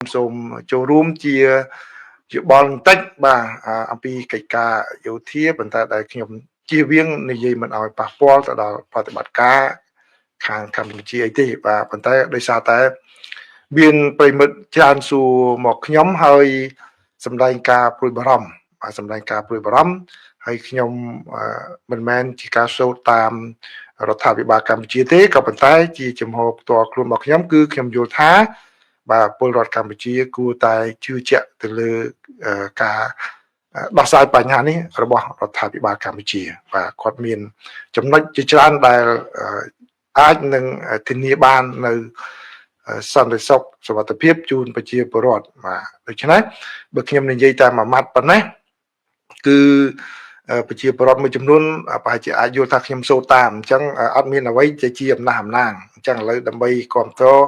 សូមចូលរួមជាយោបល់បន្តិចបាទអំពីកិច្ចការយោធាប៉ុន្តែដែលខ្ញុំជៀសវាងនិយាយមិនឲ្យប៉ះពាល់ទៅដល់ប្រតិបត្តិការខាងកម្ពុជាអីទេបាទប៉ុន្តែដោយសារតែមានប្រិមិត្តច្រើនសួរមកខ្ញុំហើយសម្ដែងការព្រួយបារម្ភបាទសម្ដែងការព្រួយបារម្ភហើយខ្ញុំមិនមែនជាការសូត្រតាមរដ្ឋាភិបាលកម្ពុជាទេក៏ប៉ុន្តែជាចំហផ្ទាល់ខ្លួនរបស់ខ្ញុំគឺខ្ញុំយល់ថាបាទពលរដ្ឋកម្ពុជាគួរតែជឿជាក់ទៅលើការដោះស្រាយបញ្ហានេះរបស់រដ្ឋាភិបាលកម្ពុជាបាទគាត់មានចំណុចជាច្រើនដែលអាចនឹងធានាបាននៅសន្តិសុខសុវត្ថិភាពជូនប្រជាពលរដ្ឋបាទដូច្នេះបើខ្ញុំនិយាយតែមួយម៉ាត់ប៉ុណ្ណេះគឺប្រជាពលរដ្ឋមួយចំនួនប្រហែលជាអាចយល់ថាខ្ញុំសូត្រតាមអញ្ចឹងអត់មានអ្វីជាអំណះអំណាងអញ្ចឹងឥឡូវដើម្បីគ្រប់គ្រង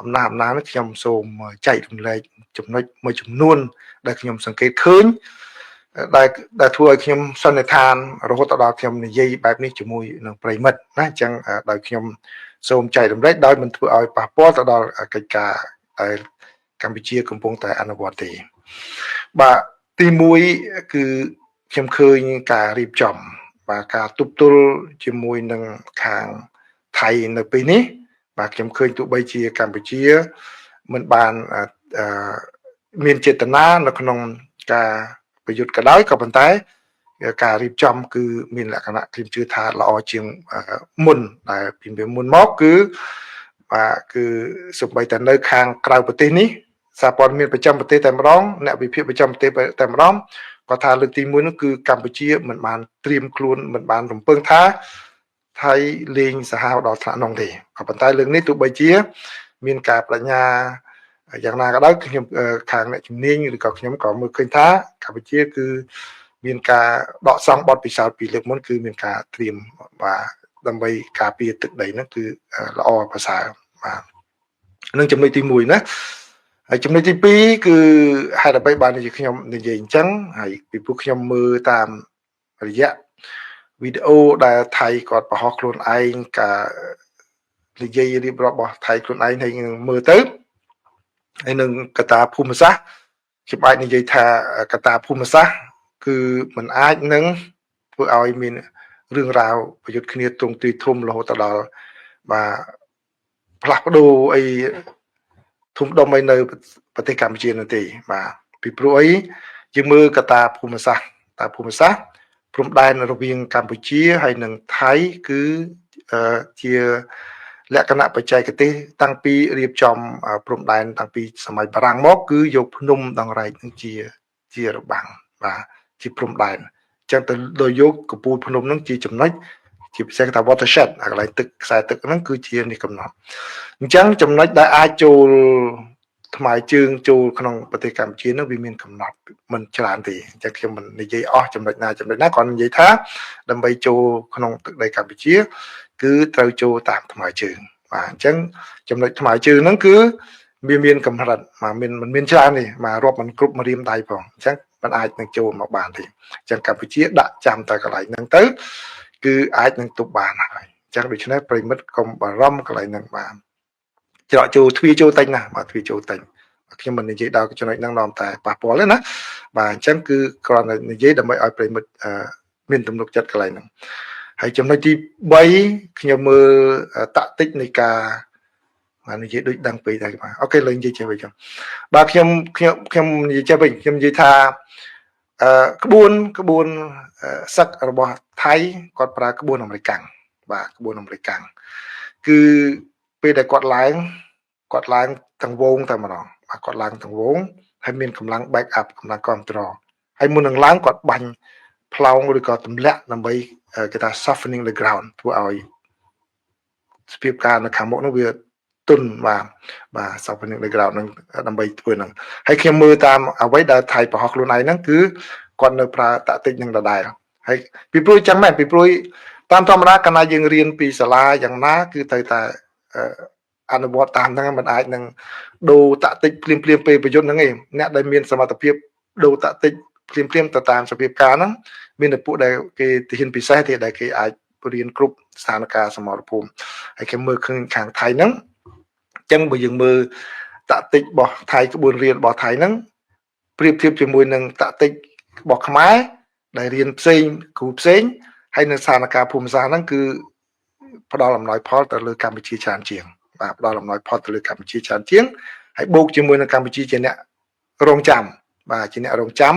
អំណះអំណាងនេះខ្ញុំសូមចែករំលែកចំណុចមួយចំនួនដែលខ្ញុំសង្កេតឃើញដែលដែលធ្វើឲ្យខ្ញុំសន្និដ្ឋានរហូតដល់ខ្ញុំនិយាយបែបនេះជាមួយនឹងប្រិមិត្តណាអញ្ចឹងដោយខ្ញុំសូមចែករំលែកដោយមិនធ្វើឲ្យប៉ះពាល់ទៅដល់កិច្ចការដែលកម្ពុជាកំពុងតែអនុវត្តទេបាទទី1គឺខ្ញុំឃើញការរៀបចំបាទការទប់ទល់ជាមួយនឹងខាងថៃនៅពេលនេះបាទខ្ញុំឃើញទោះបីជាកម្ពុជាមិនបានមានចេតនានៅក្នុងការប្រយុទ្ធក៏ដោយក៏ប៉ុន្តែការរៀបចំគឺមានលក្ខណៈខ្ញុំជឿថាល្អជាងមុនដែលពីមុនមកគឺបាទគឺសូម្បីតែនៅខាងក្រៅប្រទេសនេះសារព័ត៌មានប្រចាំប្រទេសតែម្ដងអ្នកវិភាគប្រចាំប្រទេសតែម្ដងគាត់ថាលើកទី1នោះគឺកម្ពុជាមិនបានត្រៀមខ្លួនមិនបានរំពឹងថាថៃលេងសាហាវដល់ថ្នាក់នោះទេក៏ប៉ុន្តែលើកនេះទោះបីជាមានការបញ្ញាយ៉ាងណាក៏ដោយខ្ញុំខាងអ្នកជំនាញឬក៏ខ្ញុំក៏មើលឃើញថាកម្ពុជាគឺមានការដកស្រង់បទពិសោធន៍ពីលើកមុនគឺមានការត្រៀមបាទដើម្បីការពារទឹកដីហ្នឹងគឺល្អប្រសើរបាទនឹងចំណុចទី1ណាហើយចំណុចទី2គឺហេតុអ្វីបានជាខ្ញុំនិយាយអញ្ចឹងហើយពីព្រោះខ្ញុំមើលតាមរយៈវីដេអូដែលថៃគាត់បង្ហោះខ្លួនឯងការនិយាយរៀបរាប់របស់ថៃខ្លួនឯងហើយមើលទៅហើយនឹងកត្តាភូមិសាស្ត្រខ្ញុំអាចនិយាយថាកត្តាភូមិសាស្ត្រគឺมันអាចនឹងធ្វើឲ្យមានរឿងរ៉ាវប្រយុទ្ធគ្នាទ្រង់ទ្រាយធំរហូតដល់បាទផ្លាស់ប្ដូរអីធំដុំអីនៅប្រទេសកម្ពុជានោះទេបាទពីព្រោះអីយើងមើលកត្តាភូមិសាស្ត្រតាភូមិសាស្ត្រព្រំដែនរវាងកម្ពុជាហើយនិងថៃគឺជាលក្ខណៈបច្ចេកទេសតាំងពីរៀបចំព្រំដែនតាំងពីសម័យបារាំងមកគឺយកភ្នំដងរែកនឹងជាជារបាំងបាទជាព្រំដែនអញ្ចឹងទៅដោយយកកំពូលភ្នំនឹងជាចំណុចជាពិសេសគេថា watershed អាកន្លែងទឹកខ្សែទឹកហ្នឹងគឺជានេះកំណត់អញ្ចឹងចំណុចដែលអាចចូលថ្មើរជើងចូលក្នុងប្រទេសកម្ពុជានឹងវាមានកំណត់មិនច្រើនទេអញ្ចឹងខ្ញុំមិននិយាយអស់ចំណុចណាចំណុចណាគ្រាន់និយាយថាដើម្បីចូលក្នុងទឹកដីកម្ពុជា គឺត្រូវចូលតាមថ្មើរជើងបាទអញ្ចឹងចំណុចថ្មើរជើងហ្នឹងគឺវាមានកម្រិតបាទមានមិនមានច្រើនទេបាទរាប់មិនគ្រប់ម្រាមដៃផងអញ្ចឹងมันអាចនឹងចូលមកបានទេអញ្ចឹងកម្ពុជាដាក់ចាំតែកន្លែងហ្នឹងទៅគឺអាចនឹងទប់បានហើយអញ្ចឹងដូច្នេះប្រិមិត្តកុំបារម្ភកន្លែងហ្នឹងបាទច្រកចូលទ្វារចូលតិចណាស់បាទទ្វារចូលតិចខ្ញុំមិននិយាយដល់ចំណុចហ្នឹងនាំតែប៉ះពាល់ទេណាបាទអញ្ចឹងគឺគ្រាន់តែនិយាយដើម្បីឲ្យប្រិមិត្តមានទំនុកចិត្តកន្លែងហ្នឹងហើយចំណុចទី3ខ្ញុំមើលតាក់ទិចនៃការបាទនិយាយដូចដឹងពេកដែរបាទ OK លើនិយាយចេះវិញចុះបាទខ្ញុំខ្ញុំខ្ញុំនិយាយចេះវិញខ្ញុំនិយាយថាអឺក្បួនក្បួនសឹករបស់ថៃគាត់ប្រើក្បួនអាមេរិកាំងបាទក្បួនអាមេរិកាំងគឺពេលដែលគាត់ឡើងគាត់ឡើងទាំងវងតែម្ដងបាទគាត់ឡើងទាំងវងហើយមានកម្លាំង back up កម្លាំងគ្រប់គ្រងហើយមុននឹងឡើងគាត់បាញ់ផ្លោងឬក៏ទម្លាក់ដើម្បីគេថា softening the ground ធ្វើឲ្យសភាពការនៅខាងមុខនោះវាទន់បាទបាទ softening the ground នឹងដើម្បីធ្វើហ្នឹងហើយខ្ញុំមើលតាមអ្វីដែលថៃបង្ហោះខ្លួនឯងហ្នឹងគឺគាត់នៅប្រើតាក់ទិចនឹងដដែលហើយពីព្រោះចឹងមែនពីព្រោះតាមធម្មតាកាលណាយើងរៀនពីសាលាយ៉ាងណាគឺត្រូវតែអនុវត្តតាមហ្នឹងมันអាចនឹងដូរតាក់ទិចភ្លាមភ្លាមពេលប្រយុទ្ធហ្នឹងឯងអ្នកដែលមានសមត្ថភាពដូរតាក់ទិចភ្លាមភ្លាមទៅតាមសភាពការហ្នឹងមានតែពួកដែលគេទាហានពិសេសទេដែលគេអាចរៀនគ្រប់ស្ថានភាពសមរភូមិហើយគេមើលឃើញខាងថៃហ្នឹងអញ្ចឹងបើយើងមើល តាក់ទិចរបស់ថៃក្បួនរៀនរបស់ថៃហ្នឹងប្រៀបធៀបជាមួយនឹងតាក់ទិចរបស់ខ្មែរដែលរៀនផ្សេងគ្រូផ្សេងហើយនៅស្ថានភាពភូមិសាស្ត្រហ្នឹងគឺផ្ដល់អំណោយផលទៅលើកម្ពុជាច្រើនជាងបាទផ្ដល់អំណោយផលទៅលើកម្ពុជាច្រើនជាងហើយបូកជាមួយនឹងកម្ពុជាជាអ្នករងចាំបាទជាអ្នករងចាំ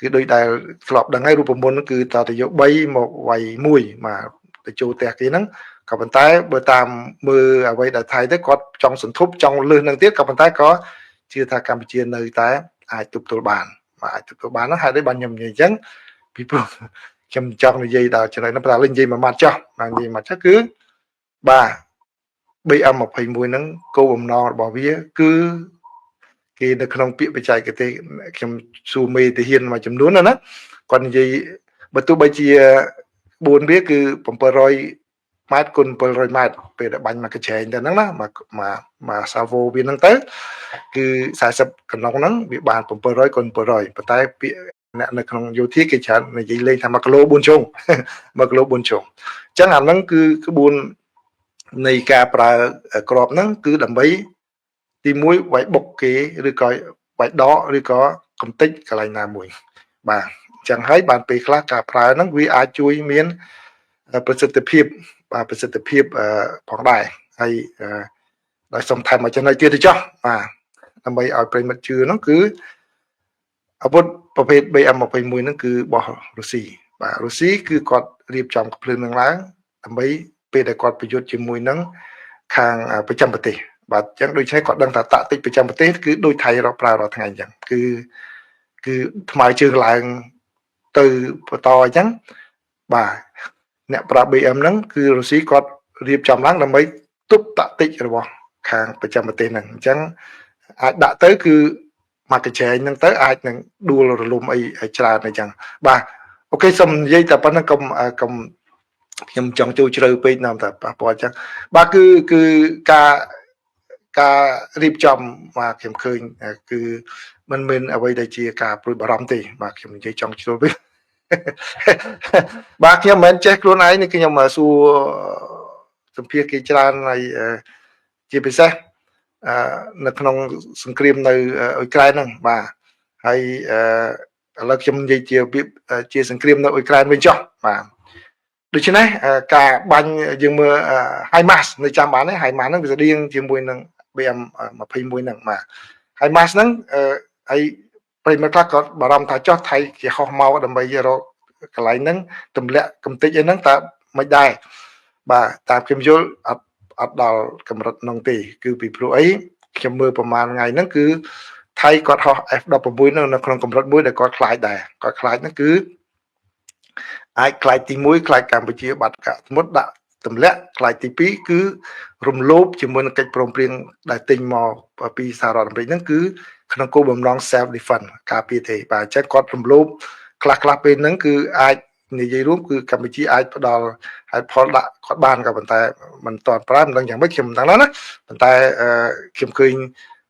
គឺដូចដែលធ្លាប់ដឹងហើយរូបមន្តគឺតទៅយក3មកវាយ1បាទទៅចូលផ្ទះគេហ្នឹងក៏ប៉ុន្តែបើតាមមើលអ្វីដែលថៃទៅគាត់ចង់សន្ធប់ចង់លឺនឹងទៀតក៏ប៉ុន្តែក៏ជឿថាកម្ពុជានៅតែអាចទប់ទល់បានបាទអាចទប់ទល់បានហ្នឹងហើយដូចបានខ្ញុំនិយាយអញ្ចឹងពីព្រោះខ្ញុំចង់និយាយដល់ចំណុចហ្នឹងប៉ុន្តែនិយាយមួយម៉ាត់ចុះបាទនិយាយមួយម៉ាត់ចុះគឺបាទ BM21 ហ្នឹងគោលបំណងរបស់វាគឺគេនៅក្នុងពាក្យបច្ចេកទេសខ្ញុំសួរមេទាហានមួយចំនួនណាគាត់និយាយបើទោះបីជា4វាគឺ700ម៉ែត្រគុណ700ម៉ែត្រពេលដែលបាញ់មកកញ្ឆែងទៅហ្នឹងណាមកមកមក salvo វាហ្នឹងទៅគឺ40កន្លងហ្នឹងវាបាន700គុណ700ប៉ុន្តែពាក្យអ្នកនៅក្នុងយោធាគេច្រើននិយាយលេងថា1គីឡូ4ជ្រុង1គីឡូ4ជ្រុងអញ្ចឹងអាហ្នឹងគឺក្បួននៃការប្រើក្របហ្នឹងគឺដើម្បីទី1វាយបុកគេឬក៏វាយដកឬក៏កំទេចកន្លែងណាមួយបាទអញ្ចឹងហើយបានពេលខ្លះការប្រើហ្នឹងវាអាចជួយមានប្រសិទ្ធភាពបាទប្រសិទ្ធភាពផងដែរហើយដោយសុំថែមមួយចំណុចទៀតទៅចុះបាទដើម្បីឲ្យប្រិមិត្តជឿហ្នឹងគឺអាវុធប្រភេទ BM21 ហ្នឹងគឺរបស់រុស្ស៊ីបាទរុស្ស៊ីគឺគាត់រៀបចំកំភ្លើងនឹងឡើងដើម្បីពេលដែលគាត់ប្រយុទ្ធជាមួយនឹងខាងប្រចាំប្រទេសបាទអញ្ចឹងដូច្នេះគាត់ដឹងថាតាក់ទិចប្រចាំប្រទេសគឺដូចថៃរកប្រើរាល់ថ្ងៃអញ្ចឹងគឺគឺថ្មើរជើងឡើងទៅបន្តអញ្ចឹងបាទអ្នកប្រើ BM ហ្នឹងគឺរុស្ស៊ីគាត់រៀបចំឡើងដើម្បីទប់តាក់ទិចរបស់ខាងប្រចាំប្រទេសហ្នឹងអញ្ចឹងអាចដាក់ទៅគឺមកកញ្ចែងហ្នឹងទៅអាចនឹងដួលរលំអីច្រើនអញ្ចឹងបាទ OK សូមនិយាយតែប៉ុណ្្នឹងកុំកុំខ្ញុំចង់ចូលជ្រៅពេកណាស់តែប៉ះពាល់អញ្ចឹងបាទគឺគឺការការរៀបចំបាទខ្ញុំឃើញគឺមិនមែនអ្វីដែលជាការព្រួយបារម្ភទេបាទខ្ញុំនិយាយចង់ជ្រុលវិញបាទខ្ញុំមិនមែនចេះខ្លួនឯងនេះខ្ញុំសួរសម្ភារគេច្រើនហើយជាពិសេសនៅក្នុងសង្គ្រាមនៅអ៊ុយក្រែនហ្នឹងបាទហើយឥឡូវខ្ញុំនិយាយជាជាសង្គ្រាមនៅអ៊ុយក្រែនវិញចុះបាទដូច្នេះការបាញ់យើងមើល HIMARS នៅចាំបានទេ HIMARS ហ្នឹងវាស្តៀងជាមួយនឹង BM 21ហ្នឹងបាទ HIMARS ហ្នឹងហើយប្រិយមិត្តខ្លះក៏បារម្ភថាចោះថៃគេហោះមកដើម្បីរកកន្លែងហ្នឹងទម្លាក់កំតិចអីហ្នឹងតើមិនដែរបាទតាមខ្ញុំយល់អត់អត់ដល់កម្រិតនោះទេគឺពីព្រោះអីខ្ញុំមើលប្រហែលថ្ងៃហ្នឹងគឺថៃគាត់ហោះ F16 ហ្នឹងនៅក្នុងកម្រិតមួយដែលគាត់ខ្លាចដែរគាត់ខ្លាចហ្នឹងគឺអាចខ្លាចទី1ខ្លាចកម្ពុជាបាត់កាក់សមុទ្រដាក់ទម្លាក់ខ្លាចទី2គឺរំលោភជាមួយនឹងកិច្ចព្រមព្រៀងដែលទិញមកពីសហរដ្ឋអាមេរិកហ្នឹងគឺក្នុងគោលបំណង self defense ការពារទេបាទអញ្ចឹងគាត់រំលោភខ្លះខ្លះពេលហ្នឹងគឺអាចនិយាយរួមគឺកម្ពុជាអាចផ្ដល់ហេតុផលដាក់គាត់បានក៏ប៉ុន្តែមិនទាន់ប្រើមិនដឹងយ៉ាងម៉េចខ្ញុំមិនដឹងណាណាប៉ុន្តែខ្ញុំឃើញ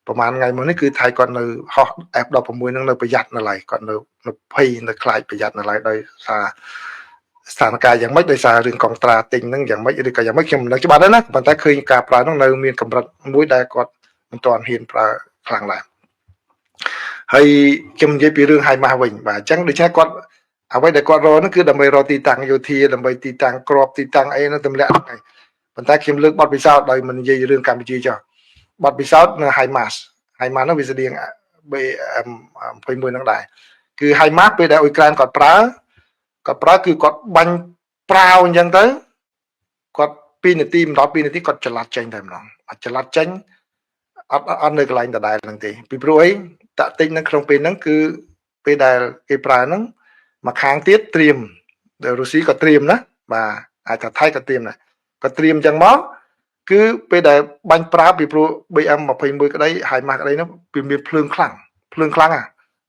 ប្រហែលថ្ងៃមុននេះគឺថៃគាត់នៅហោះ F16 ហ្នឹងនៅប្រយ័ត្ននៅឡើយគាត់នៅនៅភ័យនៅខ្លាចប្រយ័ត្ននៅឡើយដោយសារស្ថានភាពយ៉ាងម៉េចដោយសាររឿងកងត្រាទិញហ្នឹងយ៉ាងម៉េចឬក៏យ៉ាងម៉េចខ្ញុំមិនដឹងច្បាស់ដែរណាប៉ុន្តែឃើញការប្រើហ្នឹងនៅមានកម្រិតមួយដែលគាត់មិនទាន់ហ៊ានប្រើខ្លាំងដែរហើយខ្ញុំនិយាយពីរឿង HIMARS វិញបាទអញ្ចឹងដូច្នេះគាត់អ្វីដែលគាត់រកហ្នឹងគឺដើម្បីរកទីតាំងយោធាដើម្បីទីតាំងក្របទីតាំងអីហ្នឹងទម្លាក់ហ្នឹងហើយប៉ុន្តែខ្ញុំលើកបទពិសោធន៍ដោយមិននិយាយរឿងកម្ពុជាចុះបទពិសោធន៍នៅ HIMARS HIMARS ហ្នឹងវាស្តៀង BM 21ហ្នឹងដែរគឺ HIMARS ពេលដែលអ៊ុយក្រែនគាត់ប្រើគាត់ប្រើគឺគាត់បាញ់ប្រាវអញ្ចឹងទៅគាត់2នាទីមិនដល់2នាទីគាត់ចល័តចេញតែម្ដងអត់ចល័តចេញអត់អត់នៅកន្លែងដដែលហ្នឹងទេពីព្រោះអីតាក់ទិចនៅក្នុងពេលហ្នឹងគឺពេលដែលគេប្រើហ្នឹងមកខាងទៀតត្រៀមដែលរុស្ស៊ីក៏ត្រៀមណាបាទអាចថាថៃក៏ត្រៀមដែរក៏ត្រៀមអញ្ចឹងមកគឺពេលដែលបាញ់ប្រើពីព្រោះ BM 21ក្តី HIMARS ក្តីនោះវាមានភ្លើងខ្លាំងភ្លើងខ្លាំងហ่ะ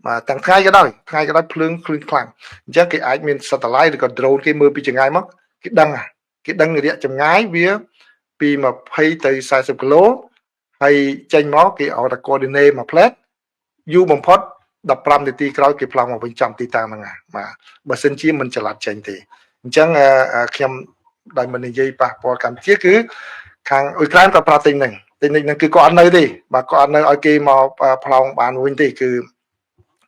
បាទទាំងថ្ងៃក៏ដោយថ្ងៃក៏ដោយភ្លើងភ្លើងខ្លាំងអញ្ចឹងគេអាចមាន satellite ឬក៏ drone គេមើលពីចម្ងាយមកគេដឹងគេដឹងរយៈចម្ងាយវាពី20ទៅ40គីឡូហើយចេញមកគេឲ្យតែ coordinate មួយ plate យូរបំផុត15នាទីក្រោយគេប្លង់មកវិញចំទីតាំងហ្នឹងបាទបើសិនជាមិនចល័តចេញទេអញ្ចឹងខ្ញុំដោយមិននិយាយប៉ះពាល់កម្ពុជាគឺខាងអ៊ុយក្រែនក៏ប្រើទិញហ្នឹង តិចនិចហ្នឹងគឺគាត់អត់នៅទេបាទគាត់អត់នៅឲ្យគេមកផ្លោងបានវិញទេគឺ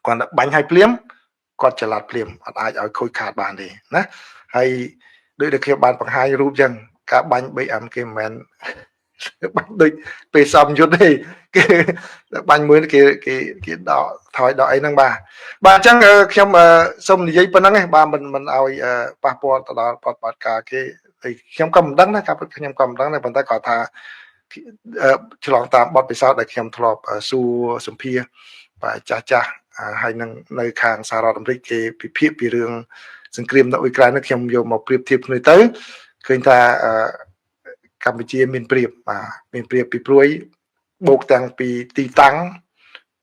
គាត់បាញ់ឲ្យភ្លាមគាត់ចល័តភ្លាមអត់អាចឲ្យខូចខាតបានទេណាហើយដូចដែលខ្ញុំបានបង្ហាញរូបចឹងការបាញ់ BM គេមិនមែនបាញ់ដូចពេលសំយុទ្ធទេគេបាញ់មួយគេគេគេដកថយដកអីហ្នឹងបាទបាទអញ្ចឹងខ្ញុំសូមនិយាយប៉ុណ្្នឹងឯងបាទមិនមិនឲ្យប៉ះពាល់ទៅដល់ប្រតិបត្តិការគេខ្ញុំក៏មិនដឹងដែរការពិតខ្ញុំក៏មិនដឹងដែរប៉ុន្តែគាត់ថាឆ្លងតាមបទពិសោធន៍ដែលខ្ញុំធ្លាប់សួរសម្ភារបាទចាស់ចាស់ហើយនឹងនៅខាងសហរដ្ឋអាមេរិកគេពិភាក្សាពីរឿងសង្គ្រាមនៅអ៊ុយក្រែននោះខ្ញុំយកមកប្រៀបធៀបគ្នាទៅឃើញថាកម្ពុជាមានប្រៀបបាទមានប្រៀបពីព្រួយបូកទាំងពីទីតាំង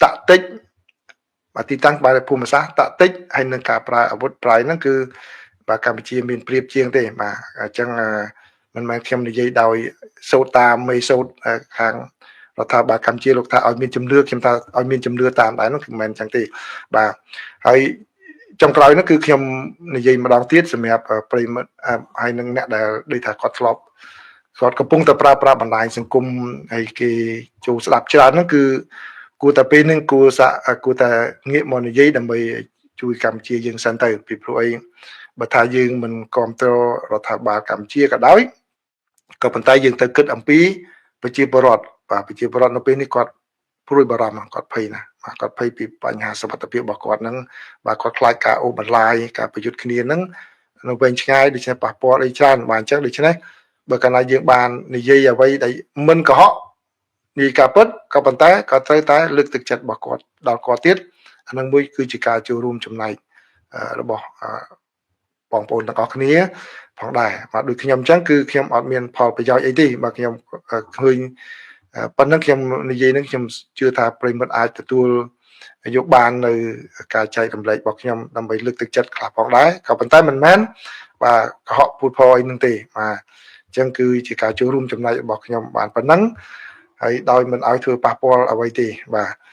តាក់ទិចបាទទីតាំងបែបភូមិសាស្ត្រតាក់ទិចហើយនឹងការប្រើអាវុធប្រៃហ្នឹងគឺបាទកម្ពុជាមានប្រៀបជាងទេបាទអញ្ចឹងមិនមែនខ្ញុំនិយាយដោយសូត្រតាមមេសូត្រខាងរដ្ឋាភិបាលកម្ពុជាលោកថាឲ្យមានជំនឿខ្ញុំថាឲ្យមានជំនឿតាមដែរនោះគឺមិនមែនអញ្ចឹងទេបាទហើយចុងក្រោយនោះគឺខ្ញុំនិយាយម្ដងទៀតសម្រាប់ប្រិយមិត្តហើយនឹងអ្នកដែលដូចថាគាត់ធ្លាប់គាត់កំពុងតែប្រើប្រាស់បណ្ដាញសង្គមហើយគេចូលស្ដាប់ច្រើនហ្នឹងគឺគួរតែពេលហ្នឹងគួរសាគួរតែងាកមកនិយាយដើម្បីជួយកម្ពុជាយើងសិនទៅពីព្រោះអីបើថាយើងមិនគ្រប់គ្រងរដ្ឋាភិបាលកម្ពុជាក៏ដោយក៏ប៉ុន្តែយើងទៅគិតអំពីប្រជាពលរដ្ឋបាទប្រជាពលរដ្ឋនៅពេលនេះគាត់ព្រួយបារម្ភគាត់ភ័យណាស់បាទគាត់ភ័យពីបញ្ហាសុវត្ថិភាពរបស់គាត់ហ្នឹងបាទគាត់ខ្លាចការអូសបន្លាយការប្រយុទ្ធគ្នាហ្នឹងនៅវែងឆ្ងាយដូច្នេះប៉ះពាល់អីច្រើនបាទអញ្ចឹងដូច្នេះបើកាលណាយើងបាននិយាយអ្វីដែលមិនកុហកនិយាយការពិតក៏ប៉ុន្តែក៏ត្រូវតែលើកទឹកចិត្តរបស់គាត់ដល់គាត់ទៀតអានឹងមួយគឺជាការចូលរួមចំណែករបស់បងប្អូនទាំងអស់គ្នាផងដែរបាទដូចខ្ញុំអញ្ចឹងគឺខ្ញុំអត់មានផលប្រយោជន៍អីទេបាទខ្ញុំឃើញប៉ុណ្ណឹងខ្ញុំនិយាយនឹងខ្ញុំជឿថាប្រិយមិត្តអាចទទួលយកបាននៅការចែករំលែករបស់ខ្ញុំដើម្បីលើកទឹកចិត្តខ្លះផងដែរក៏ប៉ុន្តែមិនមែនបាទកុហកពូតផអីនឹងទេបាទអញ្ចឹងគឺជាការចូលរួមចំណែករបស់ខ្ញុំបានប៉ុណ្ណឹងហើយដោយមិនឲ្យធ្វើប៉ះពាល់អ្វីទេបាទ។